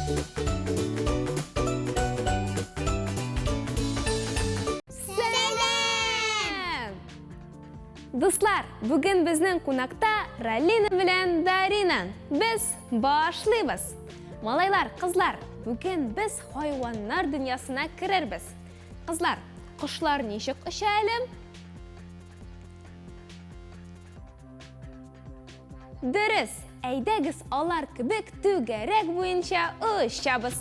Сәлам! Дуслар, бүген безнең кунакта Ралина белән Дарина. Без башлыйбыз. Малайлар, кызлар, бүген без хайваннар дөньясына керербез. Кызлар, кошлар ничек оча әле? Дөрес, әйдәгез алар кебек түгәрәк буенча очабыз.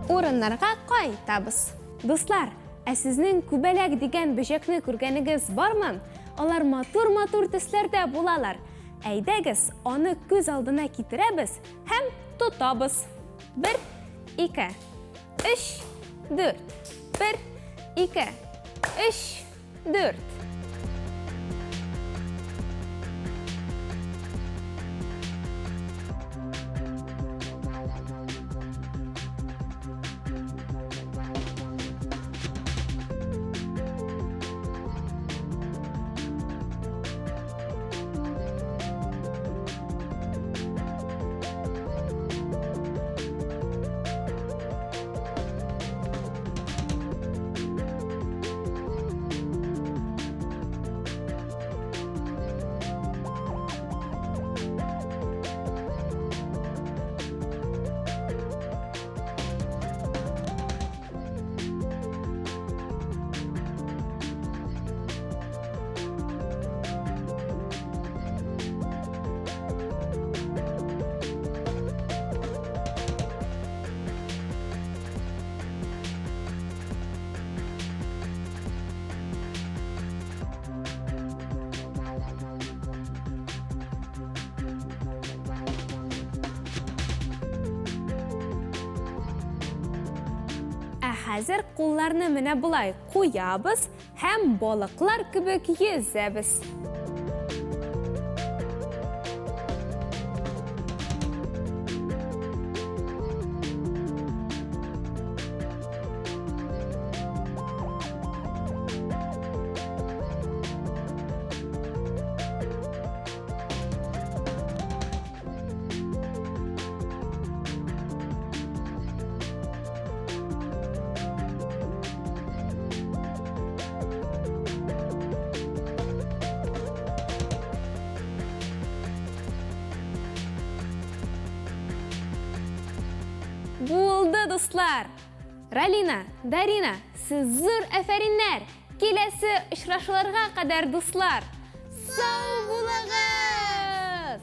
Урыннарга кайтабыз. Дуслар, ә сезнең күбәләк дигән бөҗәкне күргәнегез бармы? Алар матур-матур төсләрдә булалар. Әйдәгез, аны күз алдына китерәбез һәм тотабыз. Бер, ике, өч, дүрт. Бер, ике, өч, дүрт. Ә хәзер кулларны менә болай куябыз һәм балыклар кебек йөзәбез. Булды, дуслар! Ралина, Дарина, сез зур әфәриннәр! Киләсе очрашуларга кадәр, дуслар! Сау булыгыз!